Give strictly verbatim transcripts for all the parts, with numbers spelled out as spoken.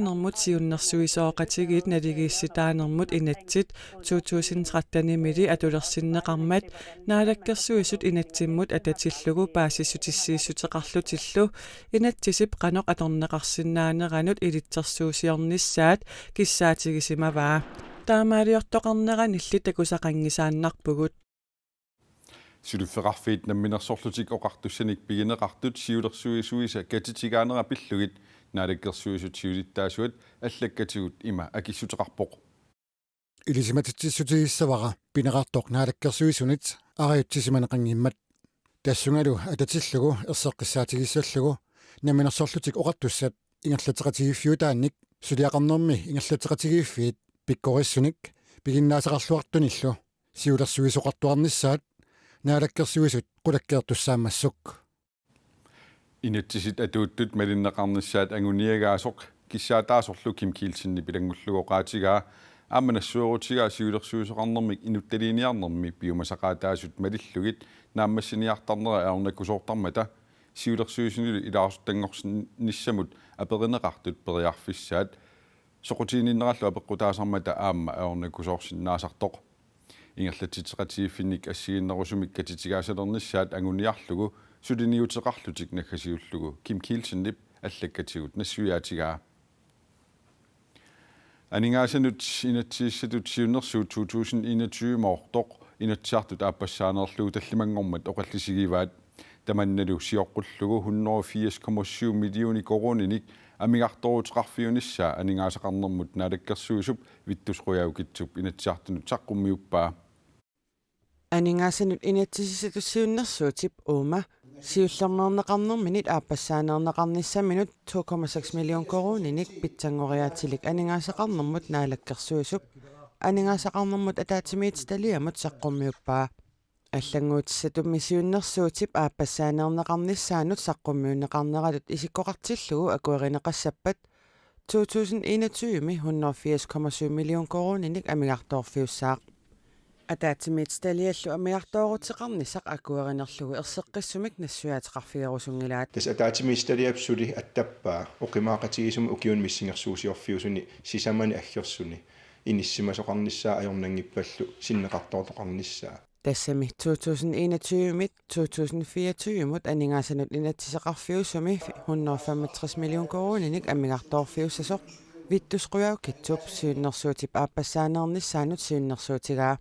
Naalakkersuisooqatigiit naligiissitaanermut inatsit to tusind tretten-imili atulersinneqarmat Naalakkersuisut inatsimmut atatillugu paasissutissiissuteqarlutillu inatsisip qanoq atorneqarsinnaaneranut ilitsersuusiornissaat kissaatigisimavaa. Taamaaliortoqarneranilli takusaqanngisaannarpugut. Suliffeqarfiit Namminersorlutik Oqartussanik pigineqartut siulersuisuisa katitigaanera pillugit Naalakkersuisut siulittaasuat allakkatigut ima akissuteqarpoq. Ilisimatitsissutigissavara pineqartoq Naalakkersuisunit arajutsisimaneqanngimmat. Tassungalu atatillugu erseqqissaatigissallugu Namminersorlutik Oqartussat ingerlatseqatigiiffiutaannik suliaqarnermi ingerlatseqatigiiffiit pikkorissunik piginnaasaqarluartunillu siulersuisoqartuarnissaat Naalakkersuisut qulakkeertussaammassuk. Inatsisit atuuttut malinneqarnissaat anguniagaasoq kissaataasorlu Kim Kielsenip ilanngullugu oqaatigaa aamma nassuerutigaa siulersuisoqarnermik inuttaliiniarnermi piumasaqaataasut malillugit naammassiniartarnera ajornakusoortarmata siulersuisunilu ilaasortanngornissamut aperineqartut periarfissaat soqutiginninnerallu apeqqutaasarmata aamma ajornakusoorsinnaasartoq. Ingerlatitseqatigiiffinnik assigiinnerusumik katitigaasalernissaat anguniarlugu suliniuteqarlutik naggasiullugu Kim Kielsenip allakkatigut nassuiaatigaa. Aningaasanut inatsisissatut siunnersuut to tusind enogtyve-moortoq Inatsisartut aappassaaneerlugu tallimanngormat oqallisigivaat. Tamannalu sioqqullugu hundrede og firs komma syv millioner koruuninik amigartooruteqarfiunissaa aningaasaqarnermut naalakkersuisup Vittus Qujaukitsup Inatsisartunut saqqummiuppaa. Aningaasanut inatsisissatut siunnersuutip uuma siullermeerneqarnerminit aappassaaneerneqarnissaminut to komma seks million koruuninik pitsanngoriaatilik aningaasaqarnermut naalakkersuisup aningaasaqarnermut ataatsimiititaliamut saqqummiuppaa. Allannguutissatummi siunnersuutip aappassaaneerneqarnissaanut saqqummiunneqarneratut isikkoqartillugu akuerineqassappat to tusind enogtyve hundrede og firs komma syv million koruuninik amigartoorfiussaaq. Ataatsimiititaliallu amigartooruteqarnissaq akuerinerlugu erseqqissumik nassuiaateqarfigerusunngilaat. Tassa ataatsimiititaliap suli attappaa oqimaaqatigiissumik ukiuni missingersuusiorfiusuni sisamani aggersuni inissisimasoqarnissaa ajornanngippallu sinneqartoortoqarnissaa. Tassami to tusind enogtyve-mit to tusind fireogtyve-mut aningaasanut inatsiseqarfiusumi hundrede og femogtres million koruuninik amigartoorfiussasoq Vittus Qujaukitsup siunnersuutip aappassaaneernissaanut siunnersuutigaa.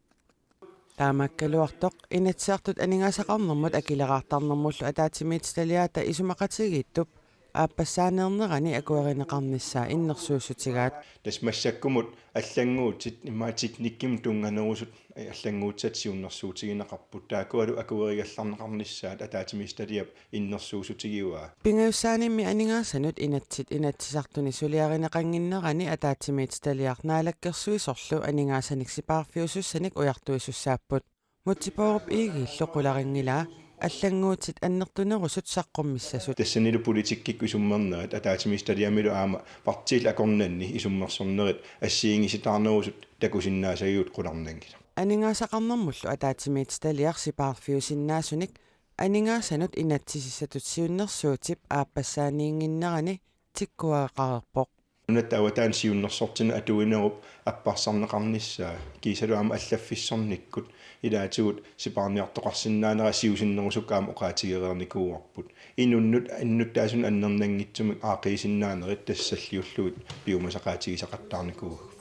Taamaakkaluartoq Inatsisartut aningaasaqarnermut akileraartarnermullu ataatsimiititaliaata isumaqatigiittup aappassaaneernerani akuerineqarnissaa innersuussutigaat. Tassa massakkumut allannguutit immaqa teknikkimut tunnganerusut allannguutissat siunnersuutigineqarput, taakkualu akuerigallarneqarnissaat ataatsimiititaliap innersuussutigivaa. Pingajussaanimmi aningaasanut inatsit Inatsisartuni suliarineqannginnerani ataatsimiititaliaq naalakkersuisorlu aningaasanik sipaarfiusussanik ujartuisussaapput. Múte Bourup Egedelu qularinngilaa allannguutit annertunerusut saqqummissasut. Tassanilu politikkikkut isummernerit ataatsimiititaliamilu aamma partiillu akornanni isummersornerit assigiinngisitaarnerusut takusinnaasagigut qularnanngilaq. Aningaasaqarnermullu ataatsimiititaliaq sipaarfiusinnaasunik aningaasanut inatsisissatut siunnersuutip aappassaaniinnginnerani tikkuareqareerpoq. Nunatta avataani siunnersortinnut atuinerup apparsarneqarnissaa kiisalu aamma allaffissornikkut ilaatigut sipaarniartoqarsinnaanera siusinnerusukkut aamma oqaatigereernikuuarput. Inunnut innuttaasunut annernanngitsumik aaqqiisinnaanerit tassa salliullugit piumasaqaatigisaqattaarnikuuagut.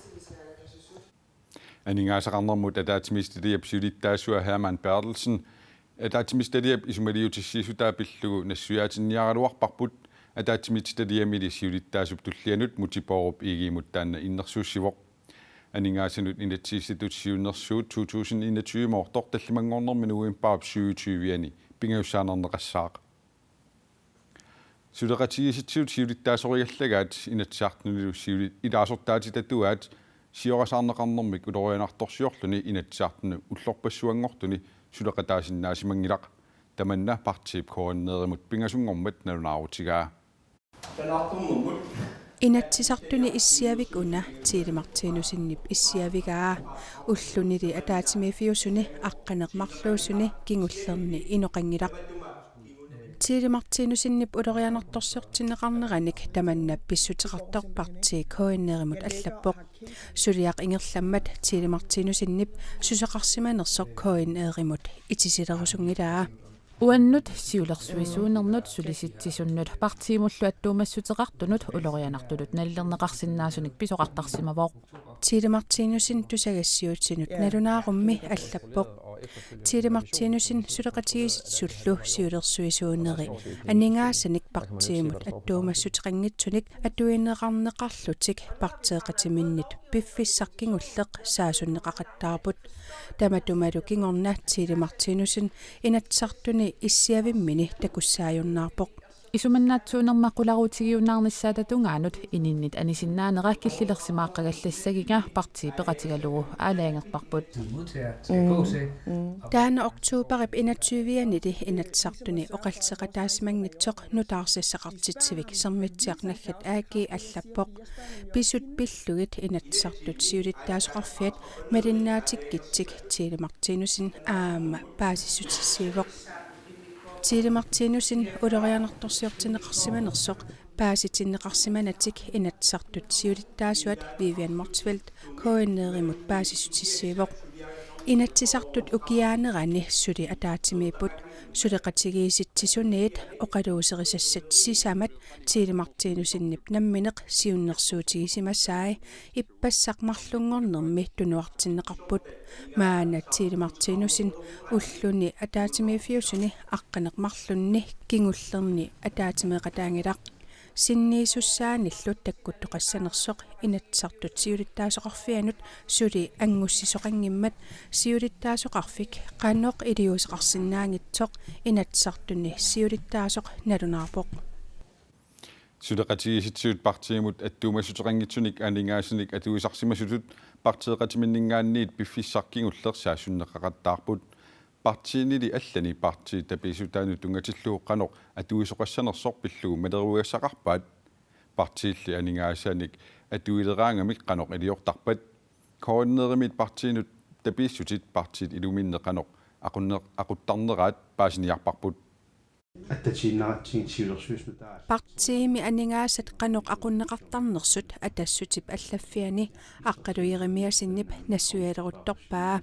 Aningaasaqarnermut ataatsimiititaliap siulittaasua Hermann Berthelsen ataatsimiititaliap isumaliutissiissutaa pillugu nassuiaatinniaraluarparput, ataatsimiititaliamili siulittaasup tullianut Múte Bourup Egedemut taanna innersuussivoq. Aningaasanut inatsisissatut siunnersuut to tusind enogtyve-moortoq tallimanngornermi novembarip syvogtyve-ani pingajussaanerneqassaaq. Suleqatigiissitsisut siulittaasorigallagaat Inatsisartunilu siulit ilaasortaatitatuaat siorasaarneqarnermik ulorianartorsiorluni Inatsisartuni ullorpassuanngortuni suleqataasinnaasimanngilaq. Tamanna partiip K N R-imut pingasunngormat nalunaarutigaa. Inatsisartuni issiavik una Tiili Martinussenip issiavigaa. Ullunili ataatsimiiffiusuni aqqaneq-marluusuni kingullerni inoqanngilaq. Tiili Martinussenip ulorianartorsiortinneqarneranik tamanna pissuteqartoq partii K N R-imut allappoq. Suliaq ingerlammat Tiili Martinussenip susoqarsimanersoq K N R-imut itisilerusunngilaa. Uannut siulersuisuunernut, Sulisitsisunnut partiimullu attuumassuteqartunut ulorianartutut nalilerneqarsinnaasunik pisoqartarsimavoq. Tiili Martinussen tusagassiuutsinut nalunaarummi allappoq. Tiili Martinussen suleqatigiissitsisullu siulersuisuuneri aningaasanik partiimut attuumassuteqanngitsunik atuineqarneqarlutik parteeqatiminnit piffissaq kingulleq saasunneqaqattaarput. Tamatumalu kingorna Tiili Martinussen Inatsisartuni issiavimmini takussaajunnaarpoq. Isumannaatsuunerma qularutigiunnaarnissaata tungaanut ininnit anisinnaanera killilersimaaqqagallassagiga partii peqatigalugu aalajangerparput. Taanna oktobarip enogtyve-anili Inatsisartuni oqalliseqataasimanngitsoq nutaarsiassaqartitsivik Sermitsiaq naggat A G allappoq. Pisut pillugit Inatsisartut siulittaasoqarfiat malinnaatikkitsik Tiili Martinussen aamma paasissutissiivoq. Tiili Martinussen ulorianartorsiortinneqarsimanersoq paasitinneqarsimanatik Inatsisartut siulittaasuat Vivian Motzfeldt K N R-imut paasissutissiivoq. Inatsisartut ukiaanerani suli ataatsimiipput. Suleqatigiissitsisuniit oqaluuserisassat sisamat Tiili Martinusenip nammineq siunnersuutigisimasai ippassaq marlunngornermi tunuartinneqarput. Maanna Tiili Martinussen ulluni ataatsimiiffiusuni aqqaneq marlunni kingullerni ataatsimeeqataanngilaq. Sinniisussaanillu takkuttoqassanersoq Inatsisartut siulittaasoqarfianut suli angussisoqanngimmat siulittaasoqarfik qanoq iliuuseqarsinnaanngitsoq Inatsisartuni siulittaasoq nalunaarpoq. Suleqatigiissitsisut partiimut attuumassuteqanngitsunik aningaasanik atuisarsimasutut partiiqatiminninngaanniit piffissaq kingulleq saassunneqaqattaarput. Partiinili allani partiit tapiissutaannut tunngatillugu qanoq atuisoqassanersoq pillugu maleruagassaqarpaat. Partiilli aningaasanik atuileraangamik qanoq iliortarpat? K N R-imiit partiinut tapiissutit partiit iluminni qanoq aqunne-, aquttarneraat paasiniarparput. Attatiinnaratsigit siulersuisut nutaat. Partiimi aningaasat qanoq aqunneqartarnersut Atassutip allaffiani Aqqalu Jeremiassenip nassuialeruttorpaa.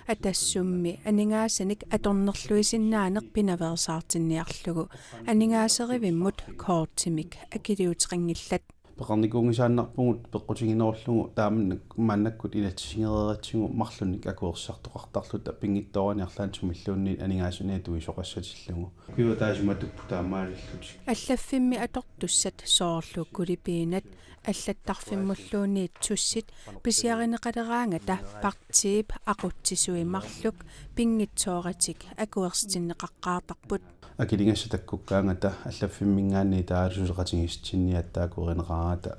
Atassummi aningaasanik atornerluisinnaaneq pinaveersaartinniarlugu aningaaserivimmut kortimik akiliuteqanngillat. Peqarnikuunngisaannarpugut peqqutiginerullugu taamannak maannakkut inatsisigereeratsigu marlunnik akuersisartoqartarluta pinngitsoorani arlaannik sumilluunniit aningaasanik atuisoqassatillugu. Ukiut ataaseq matupput taamaalillutik. Allaffimmi atortussat soorlu kulipiinat allattarfimmulluunniit tussit pisiarineqaleraangata partiip aqutsisui marluk pinngitsooratik akuersitinneqaqqaartarput. Akiligassat takkukkaangata allaffimminngaanniit taava suleqatigiissitsinniit attaakkuerineqaraangata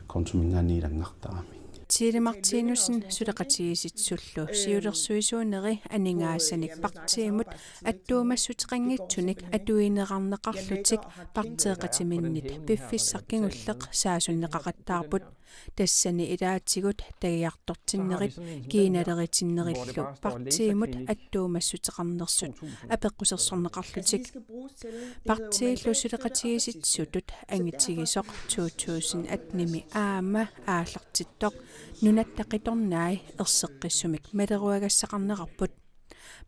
kontominngaanniit ilanngartaramik. Tiili Martinussen suleqatigiissitsisullu siulersuisuuneri aningaasanik partiimut attuumassuteqanngitsunik atuinerarneqarlutik partiiqatiminnit piffissaq kingulleq saassunneqaqattaarput. Tassani ilaatigut tagiartortinnerit kiinaleritinnerillu partiimut attuumassuteqarnersut apeqqusersorneqarlutik. Partiillu suleqatigiissitsisutut angitigisoq to tusind atten-imi aamma aallartittoq Nunatta Qitornai erseqqissumik maleruagassaqarnerarput.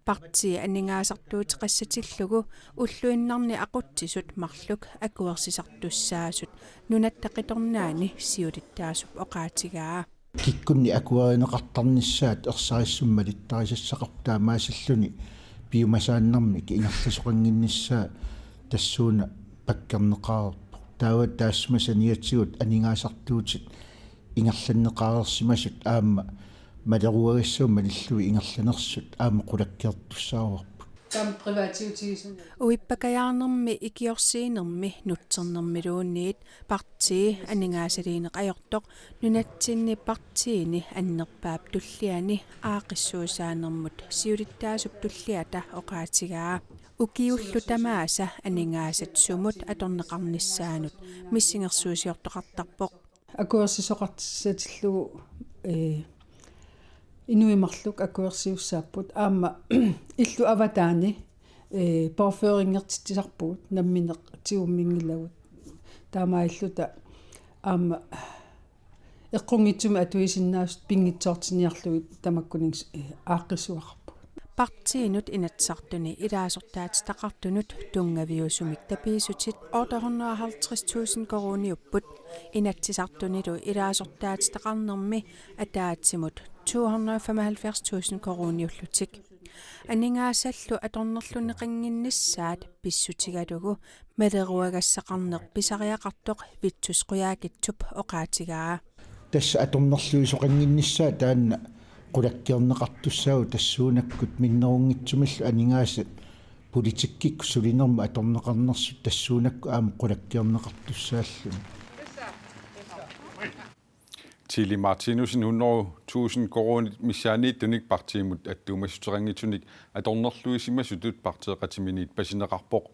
Partii aningaasartuuteqassatillugu ulluinnarni aqutsisut marluk akuersisartussaasut Nunatta Qitornaani siulittaasup oqaatigaa. Kikkunni akuerineqartarnissaat ersarissumik malittarisassaqarpoq, taamaasilluni piumasaannarmik ingerlasoqannginnissaa tassuuna pakkerneqareerpoq. Taava taassuma saniatigut aningaasartuutit ingerlanneqareersimasut aamma maleruagassat malillugit ingerlanersut aamma qulakkeertussaavarput. Taama privaatiutigisumik. Uippakajaarnermi ikiorsiinermi nutsernermiluunniit partii aningaasaliineq ajortoq nunatsinni partiini annerpaap tulliani aaqqissuussaanermut siulittaasup tulliata oqaatigaa. Ukiullu tamaasa aningaasat sumut atorneqarnissaannut missingersuusiortoqartarpoq. Akuersisoqartissatillugu, ee, inuit marluk akuersiussaapput, aamma illut avataani, ee, påføringertitsisarpugut nammineq tigumminngilagut. Taamaalilluta aamma eqqunngitsumik atuisinnaasut pinngitsoortinniarlugit tamakkuninnga, ee, aaqqissuaqarpugut. Partiinut Inatsisartuni ilaasortaatitaqartunut tunngaviusumik tapiissutit ottehundrede og halvtreds tusind koruuniupput, Inatsisartunilu ilaasortaatitaqarnermi ataatsimut tohundrede og femoghalvfjerds tusind koruuniullutik. Aningaasallu atornerlunneqannginnissaat pissutigalugu maleruagassaqarneq pisariaqartoq Vittus Qujaukitsup oqaatigaa. Tassa atornerluisoqannginnissaa taanna qulakkeerneqartussaavoq tassuunakkut minnerunngitsumillu aningaasat politikkikkut sulinermut atorneqarnersut tassuunakkut aamma qulakkeerneqartussaalluni. Tiili Martinussen hundrede tusind koruunit missaanniittunik partiimut attuumassuteqanngitsunik atornerluisimasutut partiiqatiminiit pasineqarpoq.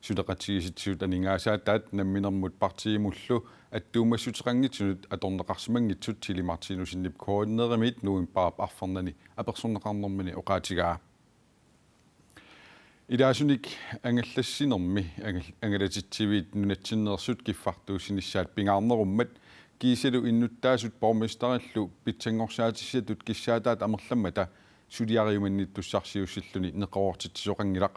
Suleqatigiissitsisut aningaasaataat namminermut partiimullu attuumassuteqanngitsunut atorneqarsimanngitsut Tiili Martinussenip K N R-imiit novembarip arfernani apersorneqarnermini oqaatigaa. Ilaasunik angallassinermi angal-, angalatitsiviit nunatsinneersut kiffartuussinissaat pingaarnerummat kiisalu innuttaasut borgmesterillu pitsanngorsaatissattut kissaataata amerlammata suliariumannittussarsiussilluni neqeroortitsisoqanngilaq.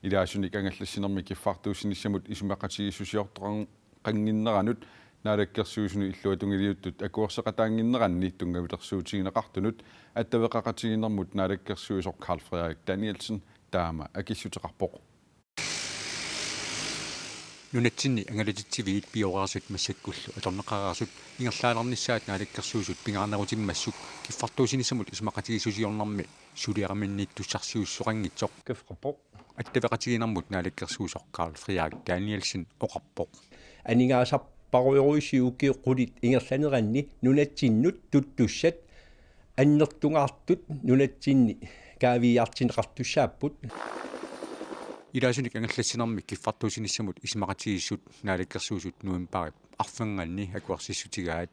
Ilaasunik angallassinermi kiffartuussinissamut isumaqatigiissusiortoqannginneranut naalakkersuisunut illuatungiliuttut akuerseqataannginneranni tunngavilersuutigineqartunut attaveqaqatigiinnermut naalakkersuisoq Karl Frederik Danielsen taama akissuteqarpoq. Nunatsinni angalatitsiviit pioreersut massakkullu atorneqareersut ingerlaalernissaat naalakkersuisut pingaarnerutimmassuk kiffartuussinissamut isumaqatigiissusiornermi suliariumannittussarsiussisoqanngitsoq kiffartuussinermut attaveqatigiinnermut naalakkersuisoq Karl Frederik Danielsen oqarpoq. Aningaasarparujorujuussi ukiut qulit ingerlaneranni nunatsinnut tuttussat annertungaartut nunatsinni kaaviiaartinneqartussaapput. Ilaasunik angallassinermi kiffartuussinissamut isumaqatigiissut naalakkersuisut novembarip arfernganni akuersissutigaat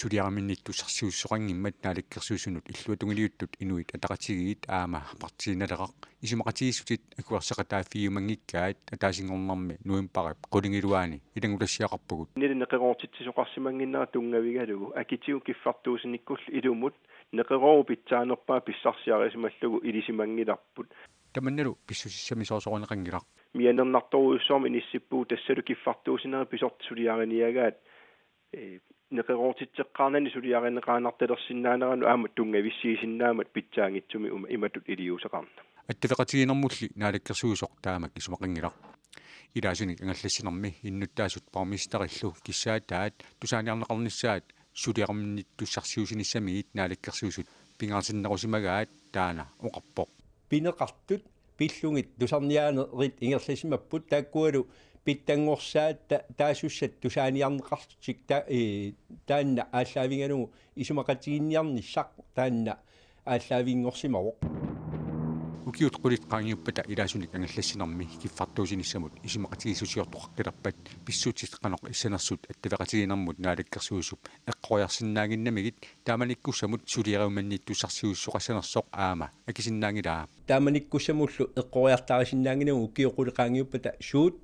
suliariumannittussarsiussisoqanngimmat naalakkersuisunut illuatungiliuttut Inuit Ataqatigiit aamma Partii Naleraq isumaqatigiissutit akuerseqataaffigiumanngikkaat ataasinngornermi novembarip qulingiluaani ilanngutassiaqarpugut. Nili neqeroortitsisoqarsimannginnera tunngavigalugu akitigut kiffartuussinikkullu ilumut neqeroorup pitsaanerpaa pissarsiarisimallugu ilisimanngilarput. Tamannalu pissusissamisoorsoruneqanngilaq. Mianernartorujussuarmik inissippugut tassalu kiffartuussinerit pisortat suliariniagaat, ee, neqeroortitseqqaarnani suliarineqaannartalersinnaaneranut aamma tunngavissiisinnaammat pitsaanngitsumik uma-, imatut iliuuseqarneq. Attaveqatigiinnermulli naalakkersuisoq taamak isumaqanngilaq. Ilaasunik angallassinermi innuttaasut borgmesterillu kissaataat tusaaniarneqarnissaat suliariumannittussarsiussinissamigit naalakkersuisut pingaartinnerusimagaat taanna oqarpoq. Pineqartut pillugit tusarniaanerit ingerlasimapput taakkualu pitsanngorsaat ta-, taasussat tusaaniarneqarlutik ta-, ee, taanna aallaavigalugu isumaqatiginninniarnissaq taanna aallaavinngorsimavoq. Ukiut qulit qaangiuppata ilaasunik angallassinermi kiffartuussinissamut isumaqatigiissusiortoqaqqilerpat pissutsit qanoq issanersut attaveqatigiinnermut naalakkersuisup eqqoriarsinnaannginnamigit taamanikkussamut suliariumannittussarsiussisoqassanersoq aamma akisinnaanngilaa. Taamanikkussamullu eqqoriartarisinnaannginnamut ukiut qulit qaangiuppata suut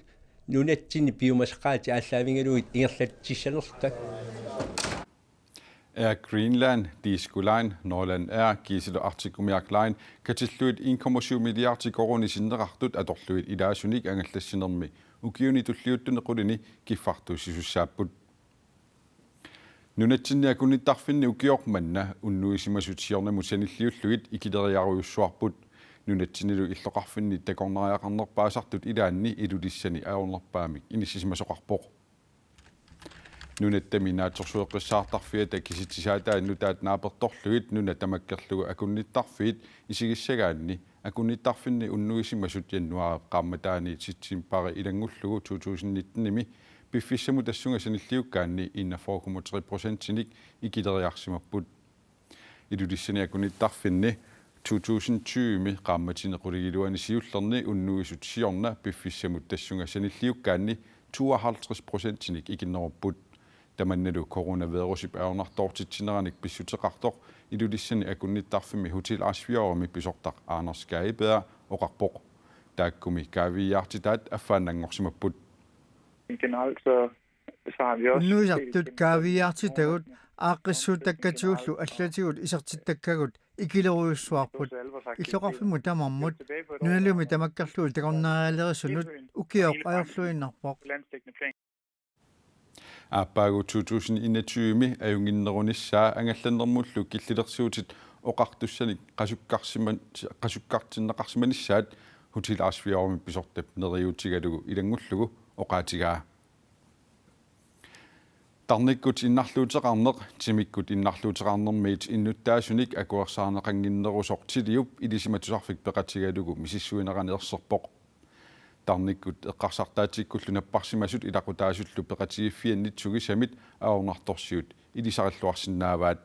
nunatsinni piumasaqaatit aallaavigalugit ingerlatsissanerluta. Air Greenland, Disko Line, Norlandair, kiisalu Arctic Umiaq Line katillugit en komma syv milliardi koruunit sinneqartut atorlugit ilaasunik angallassinermi ukiuni tulliuttuni qulini kiffartuussisussaapput. Nunatsinni akunnittarfinni ukioq manna unnuisimasut siornamut sanilliullugit ikileriarujussuarput. Nunatsinnilu illoqarfinni takornariaqarnerpaasartut ilaanni Ilulissani ajornerpaamik inissisimasoqarpoq. Nunattami Naatsorsueqqissaartarfiata kisitsisaatai nutaat naapertorlugit nuna tamakkerlugu akunnittarfiit isigissagaanni akunnittarfinni unnuisimasut januaarip qaammataani septembarip ilanngullugu to tusind nitten-imi piffissamut tassunga sanilliukkaanni enogfyrre komma tre procentinik ikileriarsimapput. Ilulissani akunnittarfinni to tusind tyve-mi qaammatini qulingiluani siullerni unnuisut siorna piffissamut tassunga sanilliukkaanni tooghalvtreds procentinik ikinnerupput. Tamannalu coronavirusip ajornartoortitsineranik pissuteqartoq Ilulissani akunnittarfimmi Hotel Aspjørnimi pisortaq Anders Skaiberg oqarpoq. Taakkumi kaaviiaartitaat affaannanngorsimapput. Generelt så, så har vi også Unnuisartut kaaviiaartitagut aaqqissuuttakkatsigullu allatigut isertittakkagut ikilerujussuarput. Illoqarfimmut tamarmut nunalumi tamakkerlugu takornarialerisunut ukioq ajorluinnarpoq. Aappaagu to tusind enogtyve-mi ajunnginnerunissaa angallannermullu killilersuutit oqartussanik qasukkarsiman-, qasukkartinneqarsimanissaat Hotel Aspjørnimi pisortap neriuutigalugu ilanngullugu oqaatigaa. Tarnikkut innarluuteqarneq, timikkut innarluuteqarnermiit innuttaasunik akuersaarneqannginnerusoq Tiliup Ilisimatusarfik peqatigalugu misissuinerani erserpoq. Tarnikkut eqqarsartaatsikkullu napparsimasut ilaqutaasullu peqatigiiffiannit sugisamit ajornartorsiut ilisarilluarsinnaavaat.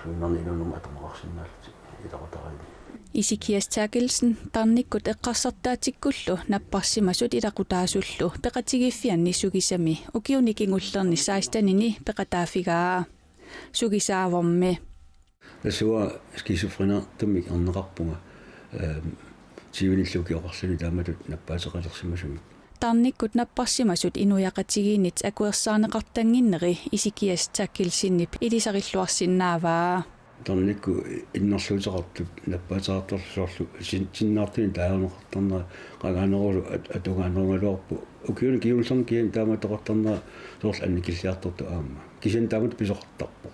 Nunaanni inuunermi atorneqarsinnaallutik ilaqutariinni. Isikias Terkelsen, tarnikkut eqqarsartaatsikkullu napparsimasut ilaqutaasullu peqatigiiffianni sugisami ukiuni kingullerni sekstenini peqataaffigaa. Sugisaavormi. Tassa uanga skizofrenertumik erneqarpunga, ehm, tyvenillu ukioqarluni taamatut nappaateqalersimasumik. Tarnikkut napparsimasut inuiaqatigiinnit akuersaarneqartannginneri Isikias Terkelsenip ilisarilluarsinnaavaa. Tarnikkut innarluuteqartut nappaateqartarluni soorlu sin-, sinnaartunik taagorneqartarnera qangaanerusoq at-, atugaanerugaluarpoq. Ukiuni kingullerni kisianni taama atoqartarnera soorlu annikilliartortoq aamma. Kisianni taamatut pisoqartarpoq.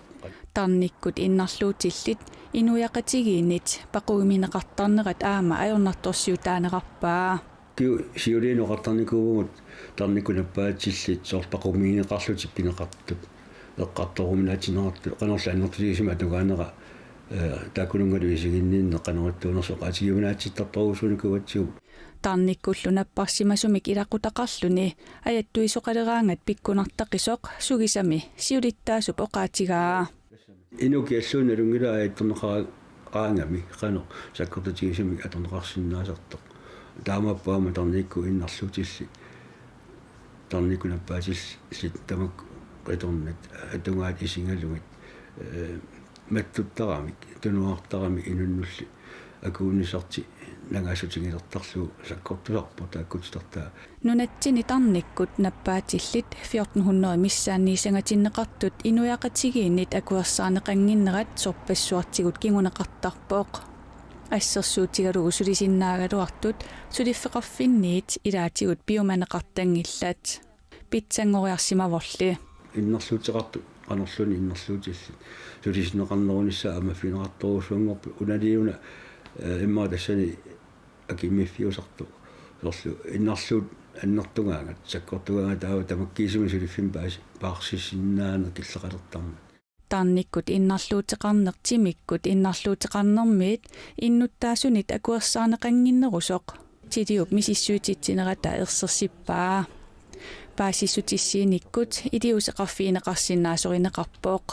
Tarnikkut innarluutillit inuiaqatigiinnit paqugineqartarnerat aamma ajornartorsiutaanerarpaa. Ukiut siuliini oqartarnikuuvugut tarnikkut nappaatillit soorlu paqumigineqarlutik pineqartut, eqqartoruminaatinneqartut, qanorlu annertutigisumik atugaanera, eh, taakkununngalu isiginninneq qanoq ittuunersoq oqaatigiuminaatsittartorujussuunikuugatsigu. Tarnikkullu napparsimasumik ilaqutaqarluni ajattuisoqaleraangat pikkunartaqisoq sugisami siulittaasup oqaatigaa. Inuk kialluunniit nalunngilaa ajattorneqaraangami qanoq sakkortutigisumik atorneqarsinnaasartoq. Taamaappoq aamma tarnikkut innarluutillit, tarnikkut nappaatillit tamakku qitornat atugaat isigalugit, eh, mattuttaramik, tunuartaramik inunnulli akuunissartik nangaassutigilertarlugu sakkortusarpoq taakku titartaat. Nunatsinni tarnikkut nappaatillit fjorten hundrede missaanniissangatinneqartut inuiaqatigiinnit akuersaarneqannginnerat sorpassuartigut kinguneqartarpoq. Assersuutigalugu sulisinnaagaluartut suliffeqarfinniit ilaatigut piumaneqartanngillat. Pitsanngoriarsimavorli. Innarluuteqartut qanorluunniit innarluutillit sulisinneqarnerunissaat aamma aamma pineqartorujussuanngorput unaliuna, eh, immaqa tassani akimiffiusartoq. Soorlu innarluut annertugaangat, sakkortugaangat taava tamakkiisumik suliffimmi paas-, paarsissinnaaneq killeqalertarmat. Tarnikkut innarluuteqarneq timikkut innarluuteqarnermiit innuttaasunit akuersaarneqannginnerusoq Tiliup misissuititsinerata ersersippaa. Paasissutissiinikkut iliuuseqarfigineqarsinnaasorineqarpoq.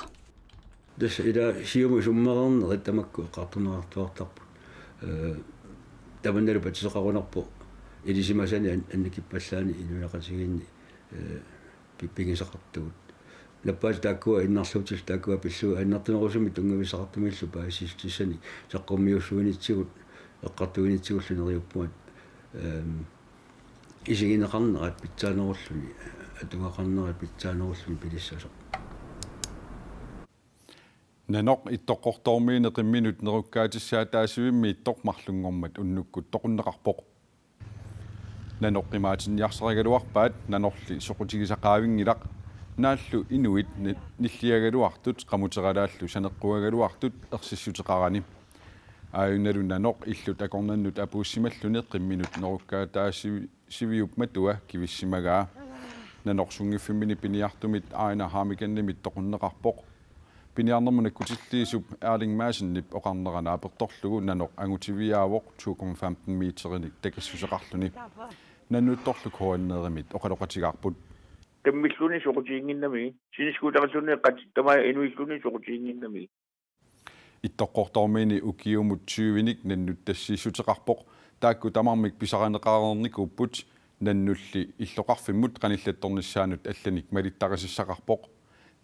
Tassa ila siumut isummereernerit tamakku eqqartorneqartuartarput. Eh, tamannalu patsiseqarunarpoq ilisimasani an-, annikippallaani inuiaqatigiinni, eh, pi-, pigisaqartugut. Nappaatit taakkua innarluutillit taakkua pillugit annertunerusumik tunngavissaqartumillu paasissutissanik saqqummiussuinitsigut eqqartuinitsigullu neriuppunga, ehm, isigineqarnerat pitsaanerulluni, atugaqarnerat pitsaanerulluni pilissasoq. Nanoq Ittoqqortoormiini qimminut nerukkaatissaataasivimmiittoq marlunngormat unnukkut toqunneqarpoq. Nanoq qimaatinniarsarigaluarpaat nanorli soqutigisaqavinngilaq. Naallu inuit ni-, nilliagaluartut qamuteralaallu saneqquagaluartut ersissuteqarani. Aajunnalu nanoq illut akornannut apuussimalluni qimminut nerukkaataasivi-, siviup matua kivissimagaa. Nanoq sunngiffimmini piniartumit Aina Hammiksenimit toqunneqarpoq. Piniarnermut nakkutilliisup Erling Madsenip oqarnera naapertorlugu nanoq angutiviaavoq to komma femten meterinik takassuseqarluni. Nannuttorlu K N R-imit oqaloqatigaarput. Tammilluni soqutiginnginnami, siniskuutarilluni qat-, tamaat inuilluni soqutiginnginnami. Ittoqqortoormiini ukiumut tyvenik nannut tassiissuteqarpoq, taakku tamarmik pisarineqareernikuupput, nannulli illoqarfimmut qanillattornissaanut allanik malittarisissaqarpoq.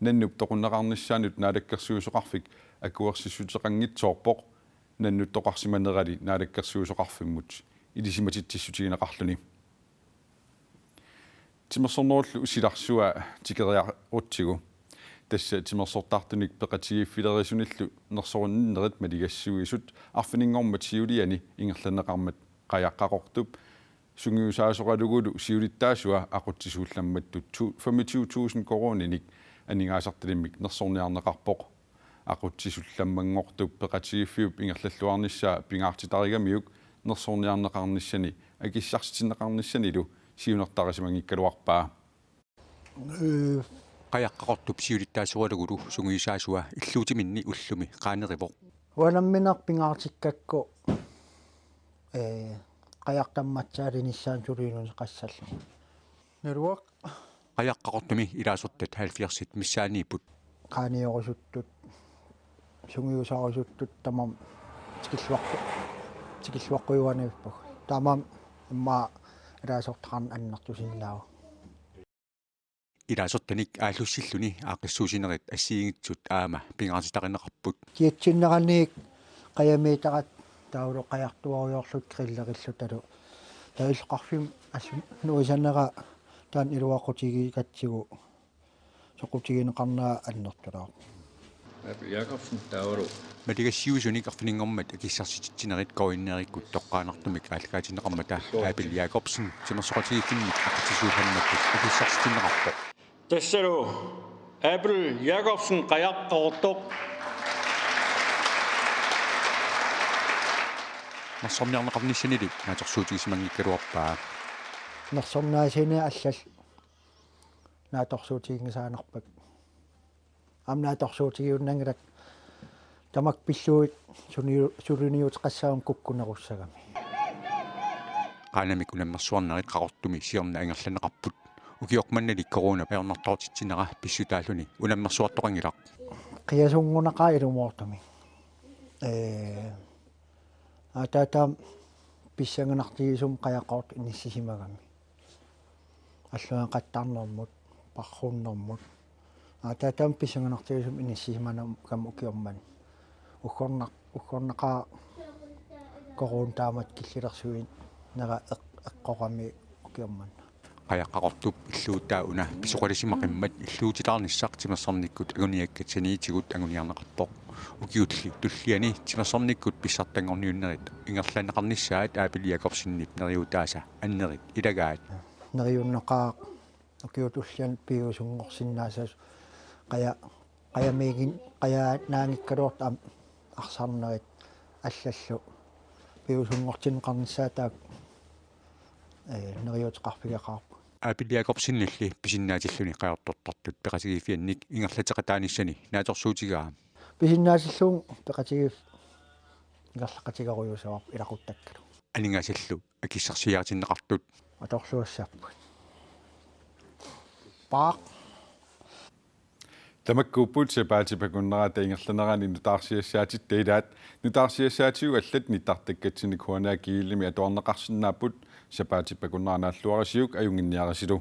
Nannup toqunneqarnissaanut naalakkersuisoqarfik akuersissuteqanngitsoorpoq, nannuttoqarsimanerali naalakkersuisoqarfimmut ilisimatitsissutigineqarluni. Timersornerullu silarsua tikeriarutsigu. Tassa timersortartunik peqatigiiffilerisunillu nersorinninnerit maligassiuisut arfininngormat siuliani ingerlanneqarmat Qajaqqaqortup sungiusaasoralugulu siulittaasua aqutsisuullammattut tu-, femogtyve tusind koruuninik aningaasartalimmik nersorniarneqarpoq. Aqutsisuullammanngortup peqatigiiffiup ingerlalluarnissaa pingaartitarigamiuk nersorniarneqarnissani akissarsitinneqarnissanilu siunertarisimanngikkaluarpaa. Ee, Qajaqqaqortup siulittaasoralugulu sungiusaasua illuutiminni ullumi qaanerivoq. Uanga nammineq pingaartikkakku, ee, Qajaq tammatsaalinissaanut suliuneqassallugu. Naluara. Qajaqqaqortumi ilaasortat halvfjerdsit missaanniipput. Qaaniorusuttut, sungiusaarusuttut tamarmik tikilluaqqu-, tikilluaqqujuaniippagut. Taamaammat immaqa ilaasortaqarneq annertusinnaavat. Ilaasortanik aallussilluni aaqqissuussinerit assigiinngitsut aamma pingaartitarineqarput. Kiatsinnerannik qajamiitarat taavalu qajartuarujoorluta grillerilluta talu. Taava illoqarfimmi assut nuisanera taanna iluaqutigigatsigu soqutigineqarnera annertulaarpoq. Abel Jakobsen, taavalu maligassiuisunik arfininngormat akissarsititsinerit K N R-ikkut toqqaannartumik aallakaatinneqarmata Abel Jakobsen timersoqatigiiffinnik aqqutissuusaannakkut akissarsitsinneqarpoq. Tassalu Abel Jakobsen, Qajaq Qaqortoq. Nersorniarneqarnissanilu naatsorsuutigisimanngikkaluarpaa. Nersornaasiineq allallu naatsorsuutiginngisaannarpakka. Aamma naatsorsuutigiunnanngilakka tamakku pillugit suniu-, suliniuteqassagami kukkunerussagami. Qaannamik unammersuarnerit Qaqortumi siorna ingerlanneqarput. Ukioq mannali corona ajornartoortitsinera pissutaalluni unammersuartoqanngilaq. Qiasunngunaqaaq ilumoortumik. Ee, aataataam pissanganartigisumik Qajaq Qaqortoq inissisimagami. Allagaqattaarnermut, parrunnermut. Aataataam pissanganartigisumik inissisimagami ukioq manna. Uggornaq-, uggornaqaaq corona taamatut killilersuineq eq-, eqqorami ukioq manna. Qajaq Qaqortup illuutaa una pisoqalisimaqimmat illuutilaarnissaq timersornikkut anguniakkat saniitigut anguniarneqarpoq. Ukiulli tulliani timersornikkut pissartanngorniunnerit ingerlanneqarnissaat Abel Jakobsenip neriutaasa annerit ilagaat. Neriunnaqaaq ukiut tulliani piviusunngorsinnaasasoq qaja-, qajamiigin-, qajanaanngikkaluartoq aamma arsarnerit allallu piviusunngortinneqarnissaat taakku, ee, neriuuteqarfigeqaarput. Abel Jakobsenilli pisinnaatilluni qajortortartut peqatigiiffiannik ingerlateqataanissani naatsorsuutigaa. Pisinnaatillunga peqatigiiffik ingerlaqatigerujussuuarput ilaquttakkalu. Aningaasallu akissarsiaritinneqartut atorluassaapput. Paaq. Tamakkuupput sapaatip akunnerata ingerlanerani nutaarsiassaatitta ilaat. Nutaarsiassaatigut allat nittartakkatsinni Q N A G L-imi atuarneqarsinnaapput. Sapaatip akunnera naalluarisiuk ajunnginniarisilu.